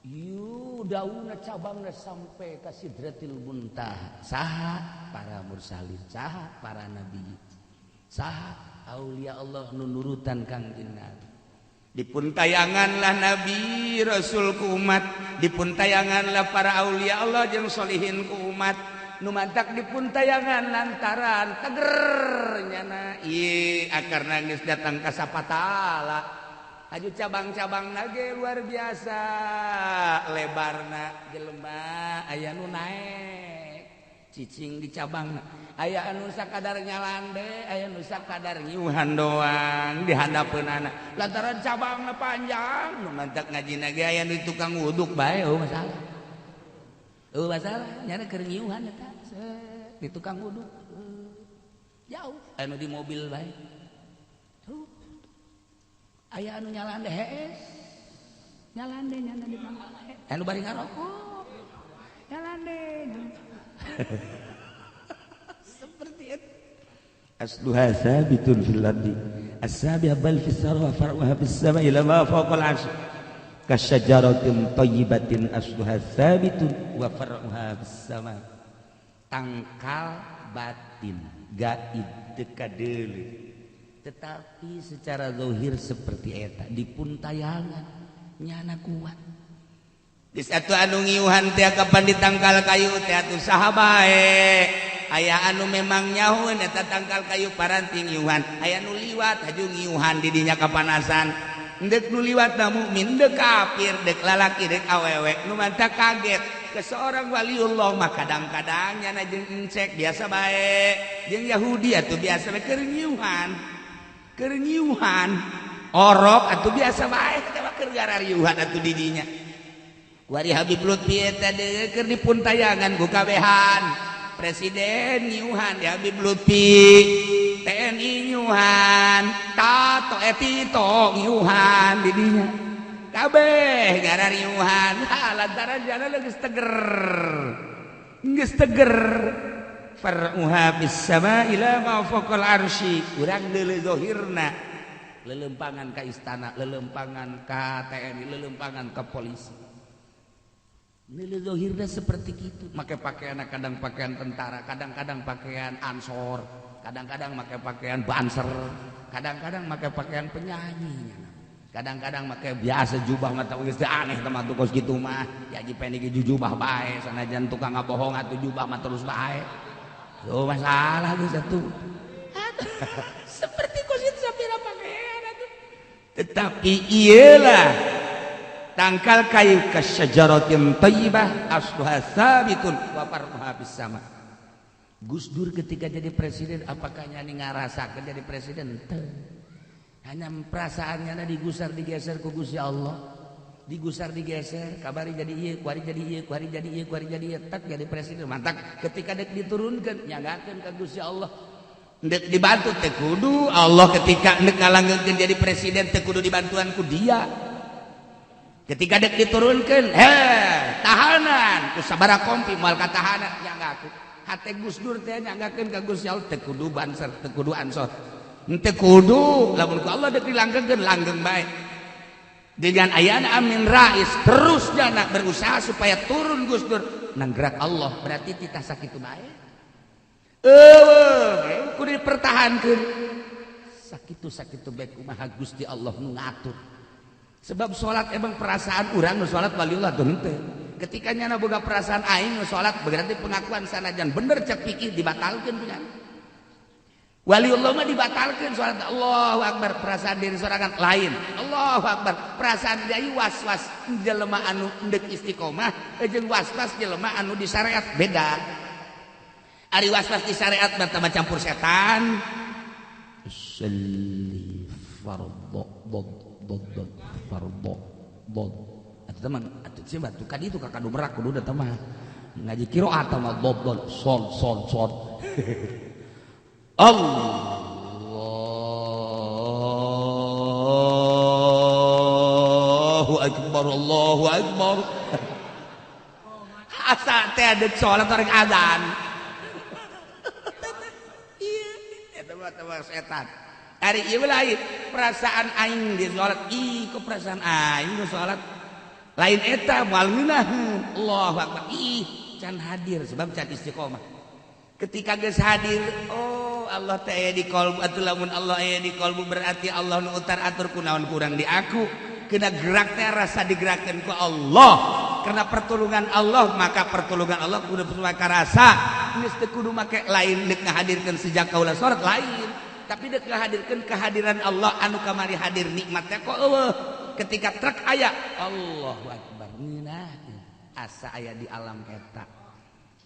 Yu daunna cabangna sampai ka sidratil muntaha. Saha para mursalin, saha para nabi, saha aulia Allah nu nurutan Kangjeng Nabi. Dipun tayanganlah nabi rasul ku umat, dipun tayanganlah para aulia Allah jeung solihin ku umat. Nu mantak dipun tayangan lantaran teger nyana ieu akarna geus datang ka sapataala. Aju cabang-cabang nage luar biasa lebarna, jelema aya nu naek cicing di cabangna, aya anu sakadar nyalande, aya nu sakadar nyiuhan doang di handapeunana lantaran cabangna panjang. Nu mantak ngajina ge aya nu tukang wuduk bae, eueuh masalah, eueuh masalah nyana keur nyiuhan eta di tukang wuduk jauh, anu di mobil bae aya anu nyalande hees nyalande nyana di pangkal anu bari ngarokok nyalande seperti itu. Asluha sabitun fil ardi as-sabi'a bal fis sarwa far'uha fis sama'i ila ma fawqal arsy kasyajaratin thayyibatin asluha sabitun wa far'uha fis sama. Tangkal batin gaib teu kadeuleu tetapi secara zahir seperti eta dipun tayangan nyana kuat. Di satu anu ngiuhan teh kapan ditangkal kayu teh atuh saha bae. Aya anu memang nyahueun eta tangkal kayu paranti ngiuhan, aya nu liwat haju ngiuhan di dinya kapanasan. Ndek nu liwat na mukmin, ndek kafir, dek lalaki, dek awewe. Nu mantap kaget ke seorang waliullah mah kadang-kadang nyana jeung encek biasa bae, jeung Yahudi atuh biasa bae keur ngiuhan. Keur ngiuhan orok atuh biasa bae teh mah keur garariuhan atuh di dinya. Kuari Habib Lutfi eta deui keur dipuntayangan ku kabehan. Presiden ngiuhan di Habib Lutfi, TNI ngiuhan, Tato Etito ngiuhan di dinya. Kabeh garariuhan, ha lantaran jana geus teger. Geus teger. Far'uha bis sama ila ma faqal arsy. Urang deuleu zahirna. Lelempangan ka istana, lelempangan ka TNI, lelempangan ka polisi. Nilai zahirna seperti itu, make pakaian kadang pakaian tentara, kadang-kadang pakaian ansor, kadang-kadang make pakaian banser, kadang-kadang make pakaian penyanyi, kadang-kadang make biasa jubah mata geus teu aneh teh mah kos kitu mah, ya haji pendek jubah bae, sanajan tukang ngabohong atuh jubah mah terus bae. Tuh masalah geus atuh. Seperti kos itu sapira pakaian atuh. Tetapi iyalah tangkal kayu kasyajaratin thayyibah asluha sabitun wa farquha bis sama. Gus Dur ketika jadi presiden apakah nyani ngarasakeun jadi presiden? Teu. Hanya perasaannya digusar digeser ku Gusti Allah. Digusar digeser, kabari jadi ieu, kuari jadi ieu, kuari jadi ieu, kuari jadi ieu, tak jadi presiden. Mantak ketika dek diturunkeun nyanggakeun ka Gusti Allah. Dek dibantu teu kudu Allah ketika dek ngalanggengkeun jadi presiden teu kudu dibantuan ku dia. Ketika dek diturunkan, heh, tahanan, ku sabara kompi moal katahanan, nyanggakeun. Hate Gus Dur teh nyanggakeun ka Gusti Allah teu kudu banser, teu kudu ansor. Teu kudu, lamun ku Allah dek dilanggengkeun, langgeng bae. Dengan ayana Amin Rais terus jana berusaha supaya turun Gus Dur nanggerak Allah, berarti titah sakitu bae. Eueuh, kudu dipertahankeun. Sakitu-sakitu bae kumaha Gusti Allah nu ngatur. Sebab salat emang perasaan urang nu salat waliullah tuh henteu. Ketika nyana boga perasaan aing nu salat berarti pengakuan sanajan bener cek pikir dibatalkeun punya. Waliullah mah dibatalkeun salat Allahu akbar perasaan diri sorangan lain. Allahu akbar perasaan diri was-was jelema anu endek istiqomah jeung was-was jelema anu di syariat beda. Ari was-was di syariat mah tambah campur setan. Usalli fardhu dad dad fardhu dad atuh teman atuh sih batu kadi itu kakak dobrak kudu da mah ngaji qiraat mah dad dad sol sol sol. Allahu akbar Allahu akbar. Asa teh ada salat orang azan. Iya eta mah setan. Ari ieu lain perasaan aing di salat, ih kok perasaan aing di salat lain eta moal ngeunaheun. Allahu akbar, ih can hadir sebab can istiqomah. Ketika geus hadir, oh Allah teh aya di qalbu atuh lamun Allah aya di qalbu berarti Allah nu utar atur kunaon kurang di aku. Kena gerak teh rasa digerakkeun ku Allah. Karena pertolongan Allah maka pertolongan Allah kudu maka rasa geus teu kudu make lain deuk ngahadirkeun sejak kaula salat lain. Tapi dek ngahadirkeun kehadiran Allah anu kamari hadir nikmatnya kok eueuh. Ketika truk aya Allahu akbar ngeunah asa aya di alam eta.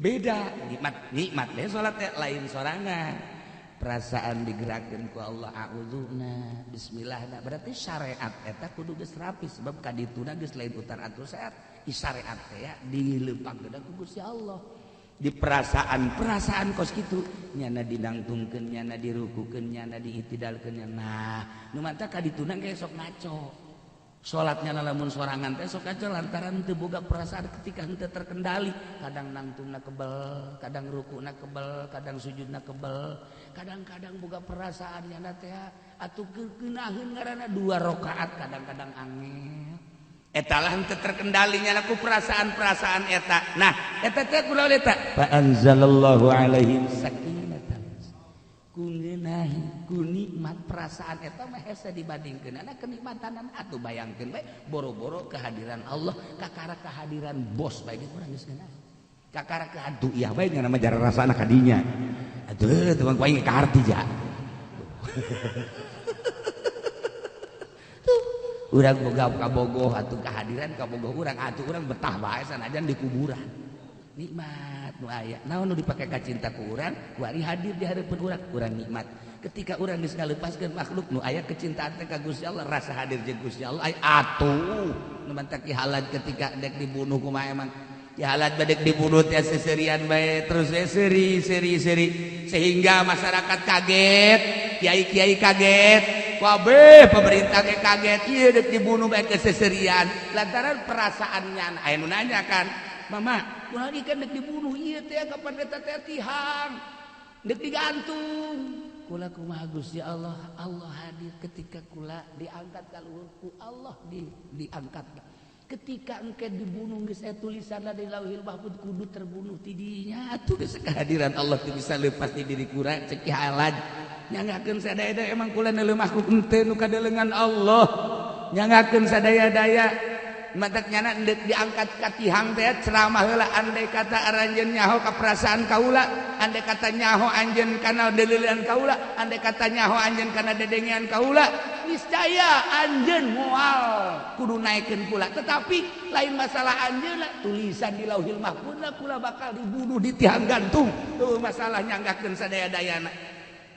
Beda nikmat nikmat deh salat teh lain sorangan. Perasaan digerakkeun ku Allah a'udzuna bismillahna berarti syariat eta kudu geus rapi sebab kadituna geus lain utar atur syariat. Syariat teh ya dileupangkeun ku Gusti Allah. Di perasaan-perasaan kos kitu nyana didangtungkeun nyana dirukukeun nyana diitidalkeun. Nah nu mantap kadituna ge sok ngaco salatnya lamun sorangan teh sok ngaco lantaran teu boga perasaan ketika henteu terkendali. Kadang nangtungna kebel, kadang rukuna kebel, kadang sujudna kebel, kadang-kadang boga perasaan nyana teh atuh keunaheun ngaranna 2 rakaat kadang-kadang angel. Etalah henteu terkendalinya ku perasaan-perasaan eta. Nah, eta teh kunaon eta? Fa anzalallahu alaihim sakinatan. Ku ngeunahi, ku nikmat perasaan eta mah hese dibandingkeun ana kenikmatanan atuh bayangkeun bae boro-boro kehadiran Allah kakara kehadiran bos bae geus urang geus ngeunah. Kakara atuh iya bae nya nama jara rasana kadinya. Atuh teu mah aing kaharti ja. Urang boga kabogoh atuh kehadiran kabogoh urang atuh urang betah bae sanajan di kuburan. Nikmat nu aya. Naon nu dipake ka cinta ku urang, kuari hadir di hareupeun urang, urang nikmat. Ketika urang geus ngalepaskeun makhluk nu aya kecintaan teh ka Gusti Allah, rasa hadir jeung Gusti Allah aya atuh. Nu mantak ki halal ketika dek dibunuh kumaha emang. Ki halal badek dibunuh teh seserian bae terus we seri seri seri sehingga masyarakat kaget, kiai-kiai kaget, kabeh pemerintah ge kaget, ieu dek dibunuh bae keseserian lantaran perasaannya aya nu nanya kan, "Mama, kunaon ieu dek dibunuh ieu teh kapan eta teh tihang dek digantung." Kula kumaha Gusti Allah, Allah hadir ketika kula diangkat ka luhur ku Allah diangkat. Ketika engke dibunuh geus aya tulisanna di Lauhil Mahfuz kudu terbunuh ti dinya atuh geus kehadiran Allah teu bisa lepas di diri kura cek halaj. Nyangakeun sadaya emang kula neuleuh makhluk henteu nu kadelengan Allah. Nyangakeun sadaya-daya matak nyana endek diangkat ka tihang teh ceramah heula andai kata aranjeun nyaho ka perasaan kaula, andai kata nyaho anjeun kana deleulean kaula, andai kata nyaho anjeun kana dedengean kaula, niscaya anjeun moal kudu naekeun kula. Tetapi lain masalah anjeun lah, tulisan di Lauhil Mahfuz kula bakal dibunuh di tiang gantung. Tuh masalah nyanggakeun sadaya-dayana.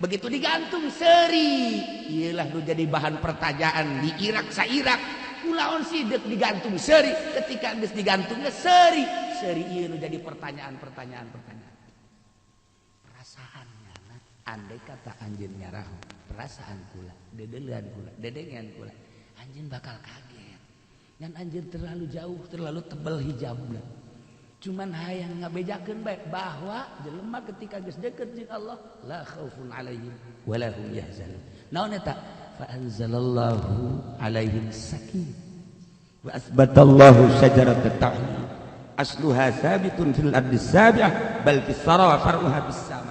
Begitu digantung seri, iyalah nu jadi bahan pertanyaan di Irak sa Irak. Kulaon sih dek digantung seri, ketika geus digantungnya seri, seri ieu nu jadi pertanyaan-pertanyaan pertanyaan. Perasaannya, andai kata anjeun nyaraho, perasaan kula, dedeulean kula, dedengean kula, anjeun bakal kaget. Ngan anjeun terlalu jauh, terlalu tebal hijabna. Cuman hayang ngabejakeun bae bahwa jelema ketika geus deket jeung Allah, la khaufun alaihim wa la hum yahzanun. Naon eta? Fa anzalallahu alaihim sakinah wa asbatallahu syajarat tauhid asluha sabitun fil ardi sabi'ah bal fis sara wa far'uha bis sama.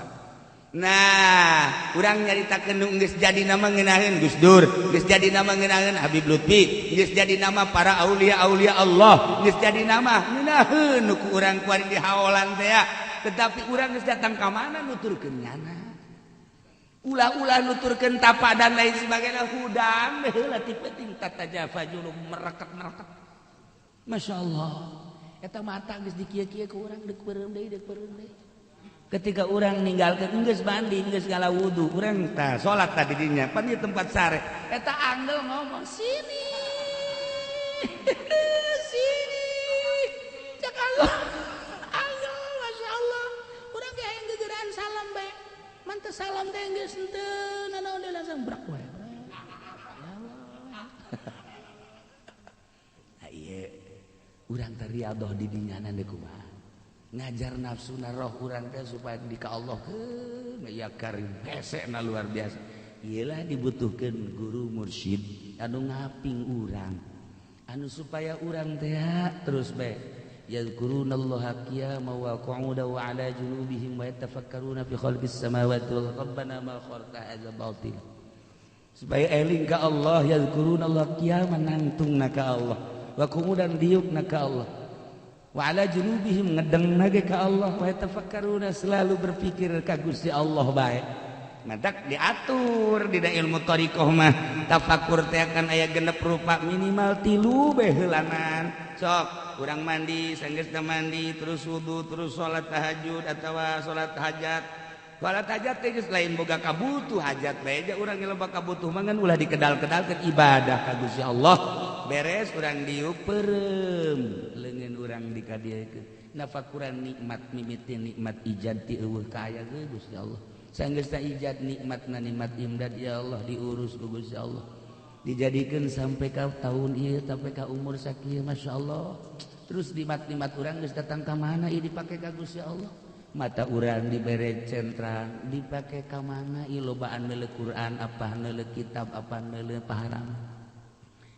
Nah, urang nyaritakeun nu geus jadi nama ngeunaheun Gus Dur, geus jadi nama ngeunaheun Habib Lutfi, geus jadi nama para aulia-aulia Allah, geus jadi nama ngeunaheun nu ku urang kuari di haolan teh ya. Tetapi urang geus datang ka mana nuturkeun nyana. Ulah-ulah nuturkeun tapa dan lain sebagainya hudang heula ti penting tatajafa julum merekat-merekat. Masya Allah. Eta mata geus dikieu-kieu ku urang deuk peureum deui deuk peureum deui. Ketika urang ninggalkeun geus mandi geus ngala wudu, urang tah salat tadi dinya pan ieu tempat sare. Eta anggel ngomong sini. Sini. Cak Allah. Anggel Masya Allah. Urang ge hayang gegeraan salam bae. Manteu salam teh geus henteu nanaon deui langsung brak wae. Ya Allah. Nah ieu urang teh riadoh di dinyana deui kumaha. Ngajar nafsu na roh urang teh supaya di ka Allah keun ya karim hesena luar biasa. Iyalah dibutuhkeun guru mursyid anu ngaping urang. Anu supaya urang teh terus bae yadhkurunallaha qiyaman wa qu'udan wa 'ala junubihim wa yatafakkaruna fi khalqis samawati wal rabbana ma khalaqta hadza batil. Supaya eling ka Allah yadhkurunallaha qiyaman nangtungna ka Allah wa qu'udan diukna ka Allah wa 'ala junubihim ngedengna ge ka Allah wa yatafakkaruna selalu berpikir ka Gusti Allah bae. Matak diatur dina ilmu thariqah mah tafakur teh akan aya genep rupa minimal 3 bae heulanan. Sok urang mandi sanggeusna mandi terus wudu terus salat tahajud atawa salat hajat. Salat hajat teh geus lain boga kabutuh hajat bae ja urang loba kabutuh mah ngan ulah dikedal-kedalkeun ibadah ka Gusti Allah. Beres urang diuk peureum leungeun urang dikadiekeun. Nafakuran nikmat mimiti nikmat ijad ti eueuh ka aya ge Gusti Allah. Sanggeusna ijad nikmatna nikmat imdad ya Allah diurus ku Gusti Allah. Dijadikeun sampai ka tahun ieu sampai ka umur sakieu masyaallah. Terus nikmat-nikmat urang geus datang ka mana ieu dipake ka Gusti Allah. Mata urang dibere centrang dipake ka mana ieu lobaan neuleuh Quran apa neuleuh kitab apa neuleuh paharam.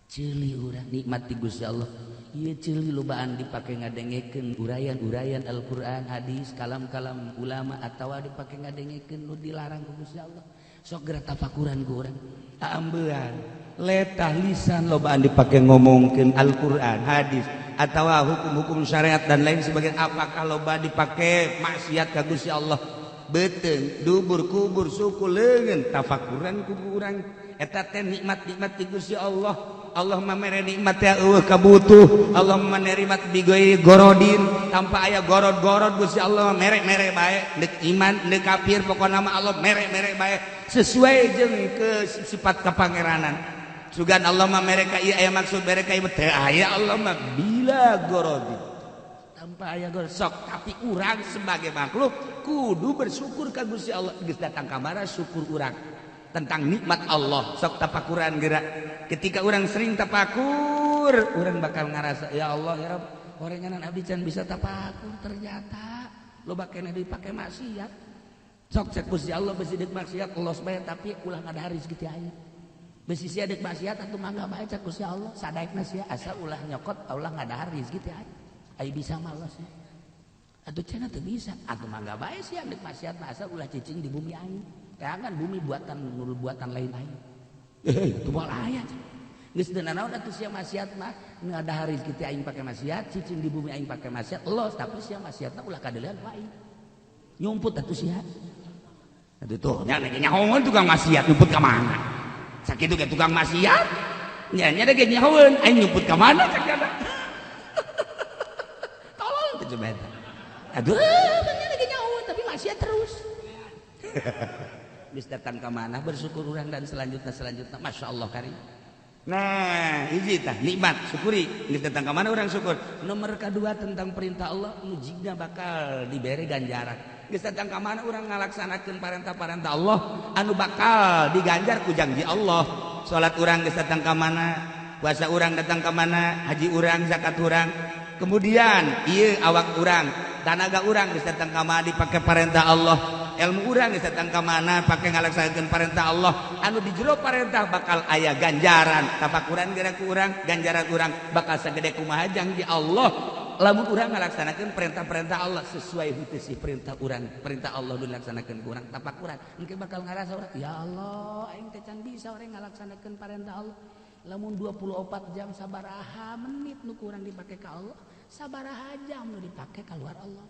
Ceuli urang nikmat ti Gusti Allah. Ieu ceuli lobaan dipake ngadengekeun uraian-uraian Al-Qur'an, hadis, kalam-kalam ulama atawa dipake ngadengekeun nu dilarang ku Gusti Allah. Sok geura tafakuran ku urang. Aambean letah lisan lobaan dipake ngomongkeun Al-Qur'an, hadis, atau hukum-hukum syariat dan lain sebagainya, apakah loba dipake maksiat ka Gusti Allah? Beuteung, dubur, kubur, suku, leungeun, tafakuran ku urang eta teh nikmat-nikmat ti Gusti Allah. Allah mah mere nikmat teh eueuh kabutuh. Allah mah nikmat bighairi gorodin, tanpa aya gorod-gorod Gusti Allah mere-mere bae, deuk iman deuk kafir pokona mah Allah mere-mere bae sesuai jeung ke sifat kapangeranan. Sugan Allah mah mere ka ieu aya maksud mere ka ieu teu aya, Allah mah bila gorodin, tanpa aya gorod. Sok, tapi urang sebagai makhluk kudu bersyukur ka Gusti Allah. Geus datang ka mana syukur urang tentang nikmat Allah? Sok tapakuran geura. Ketika orang sering tapakur, orang bakal ngarasa, ya Allah, ya Rabb, orenganan abdi can bisa tapakur, ternyata loba keneh dipake maksiat. Sok cek Gusti Allah, besi deuk maksiat los bae, tapi ulah ngadahar rezeki ti aing. Besi sia deuk maksiat atuh mangga bae, cek Gusti Allah, sadaekna sia asa ulah nyokot, ulah ngadahar rezeki ti aing. Ai bisa mah los ya. Atuh cenah teu bisa, atuh mangga bae sia deuk maksiat mah asa ulah cicing di bumi aing. Kan bumi buatan buatan lain aing. Itu moal aya. Geus teu nanaon atuh sia maksiat mah, ngadahar rezeki ti aing pake maksiat, cicing di bumi aing pake maksiat, los, tapi sia maksiatna ulah kadeulean ku aing. Nyumput atuh sia. Atuh tuh nya nyahoeun tukang maksiat nyumput ka mana? Sakitu ge tukang maksiat nya nya ge nyahoeun aing nyumput ka mana cek nya. Tolol teh coba eta. Aduh, nya ge nyahoeun tapi maksiat terus. Geus datang ka mana bersyukur urang dan selanjutnya selanjutnya, Masya Allah karim. Nah, hiji tah nikmat syukuri. Geus datang ka mana urang syukur. Nomor kedua tentang perintah Allah nu jigna bakal diberi ganjaran. Geus datang ka mana urang ngalaksanakeun parentah-parentah Allah anu bakal diganjar ku janji Allah. Salat urang geus datang ka mana, puasa urang datang ka mana, haji urang, zakat urang. Kemudian ieu awak urang, tanaga urang geus datang ka mana dipake parentah Allah. Ilmu urang geus datang ka mana pake ngalaksanakeun parentah Allah anu di jero parentah bakal aya ganjaran. Tafakuran geura ku urang, ganjaran urang bakal sagede kumaha janji Allah lamun urang ngalaksanakeun perintah-perintah Allah sesuai henteu sih perintah urang, perintah Allah nu dilaksanakeun ku urang. Tafakuran engke bakal ngarasa urang, ya Allah, aing teh can bisa urang ngalaksanakeun parentah Allah. Lamun 24 jam sabaraha menit nu kurang dipake ka Allah, sabaraha jam nu dipake ka luar Allah?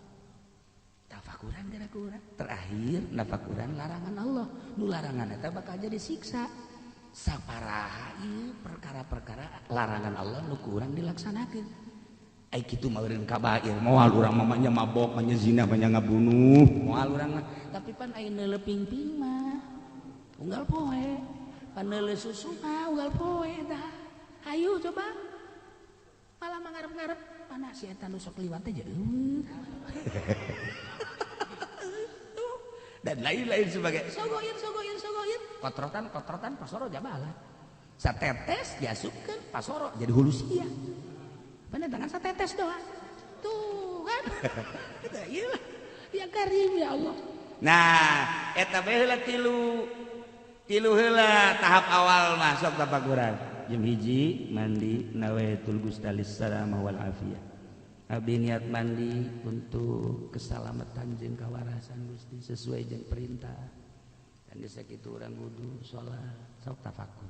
Tafakuran geura ku urang. Terakhir nafakuran larangan Allah, nu larangan eta bakal jadi siksa. Saparaha ieu perkara-perkara larangan Allah nu kurang dilaksanakeun? Ai kitu mah eureun kabair, moal urang mah nya mabok, nya zina, nya ngabunuh, moal urang mah. Tapi pan aya neuleuh pingping mah unggal poe, pan neuleuh susu mah unggal poe dah. Hayu coba malah mangarep-ngarep mana si eta nu sok liwat teh eueuh dan lain-lain sebagai sogoin sogoin sogoin, kotrotan kotrotan, pasoro jabala satetes diasupkeun pasoro jadi hulu sia. Bener tangan satetes doang tuh kan. Iya ya karim ya Allah. Nah, eta bae heula tilu tilu heula tahap awal masuk tafakuran. Jam 1 mandi, nawaitul gustalis salamah wal afiyah. Abdi niat mandi untuk keselamatan jeung kawarasan Gusti sesuai jeung perintah. Dan geus sakitu urang wudu, salat, sok tafakur.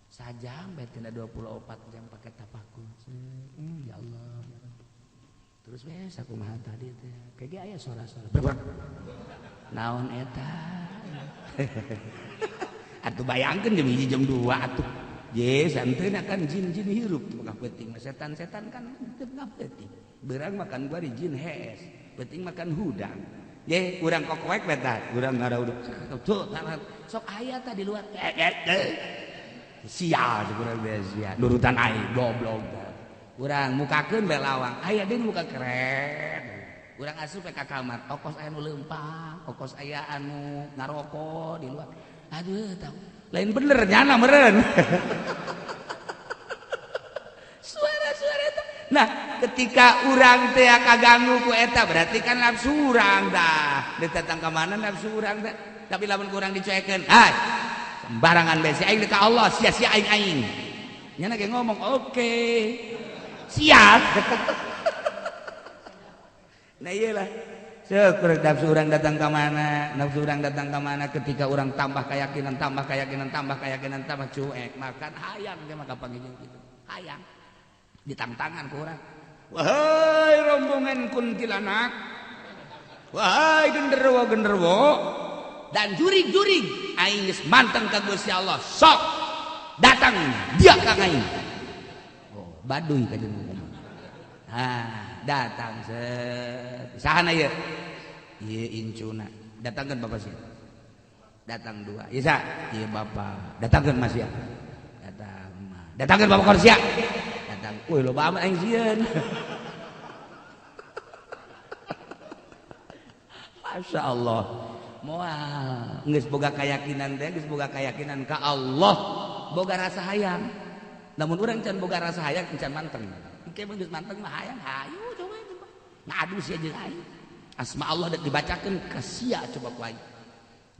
Sajam bae tina 24 jam pakai tafakur. Ya Allah, ya Rabbi. Terus we sakumaha tadi teh? Kayak aya suara-suara. Naon eta? Atuh bayangkeun jam 1 jam 2 atuh. Je santeuna kan jin-jin hirup tengah peuting, setan-setan kan tengah peuting. Beurang makan gua di jin hees, peuting makan hudang. Ye urang kokoek beta, urang ngarauduk. Tuh sok aya tah di luar. Sial urang teh sia, nurutan aing goblok. Urang mukakeun bae lawang, aya deui muka keren. Urang asup ka kamar, okos aya nu leumpang, okos aya anu ngaroko di luar. Aduh, tahu. Lain bener nyana meren. Suara-suara eta. Nah, ketika urang teh kaganggu ku eta berarti kan nafsu urang dah. Datang ka mana nafsu urang teh? Tapi lamun kurang dicuekeun, ah, sembarangan bae si aing ka Allah, sia-sia aing aing. Nyana ge ngomong, oke. Okay. Siap. Nah iyalah. Syukur nafsu urang datang ke mana, nafsu urang datang ke mana ketika orang tambah keyakinan, tambah keyakinan, tambah keyakinan, tambah cuek, makan hayang dia maka panggilnya gitu. Hayang. Ditangtangan ku urang. Wahai rombongan kuntilanak, wahai genderuwo-genderuwo dan jurig-jurig, aing geus manteng ka Gusti Allah. Sok datang dia ka aing. Oh, baduy ka jeung. Ah, datang set. Sahana ieu? Ieu incuna. Datangkeun bapak sia. Datang dua. Ieu sa? Ieu bapak. Datangkeun mas sia. Datang. Datangkeun bapak korsia. Datang. Wih, loba amat aing sieun. Masya Allah. Moal geus boga keyakinan teh, geus boga keyakinan ka Allah, boga rasa hayang. Namun urang can boga rasa hayang, can manteng. Engke mah geus manteng mah hayang, hayu coba coba. Ngadu sia jeung aing. Asma Allah dek dibacakeun ka sia coba ku aing.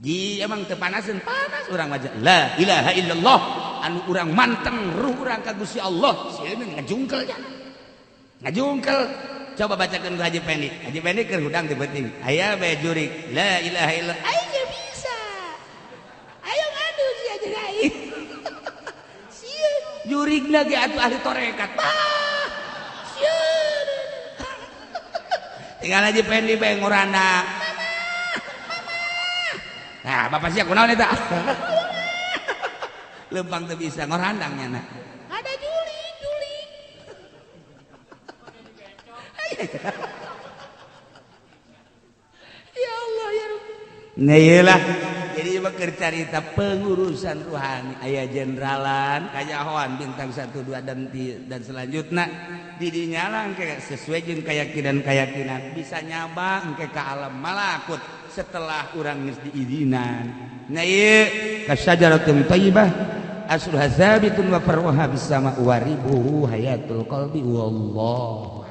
Ji emang teu panaseun, panas urang mah. La ilaha illallah. Anu urang manteng ruh urang ka Gusti Allah, sieun ngajungkel nya. Ngajungkel. Coba bacakeun ku Haji Pendi. Haji Pendi keur hudang teu penting. Aya bae jurik. La ilaha illallah. Aing ge bisa. Ayo ngadu sia jeung aing. Sieun jurigna ge atuh ahli tarekat. Bah. Sieun. Tinggal Haji Pendi bae ngorana. Mama. Mama. Nah, bapak sia kunaon eta? Lempang teu bisa ngorandang nya na. Ada jurik, jurik. Ya Allah ya Rabbi. Nah iyalah. Jadi mah carita pengurusan ruhani aya jeneralan kajahoan bintang 1 2 dan selanjutnya didinya lah engke sesuai jeung keyakinan-keyakinan bisa nyaba engke ka alam malakut setelah urang geus diizinan. Nah ieu kasyajaratin thayyibah asluha tsabitun wa far'uha bis sama wa ribuhu hayatul qalbi wallahu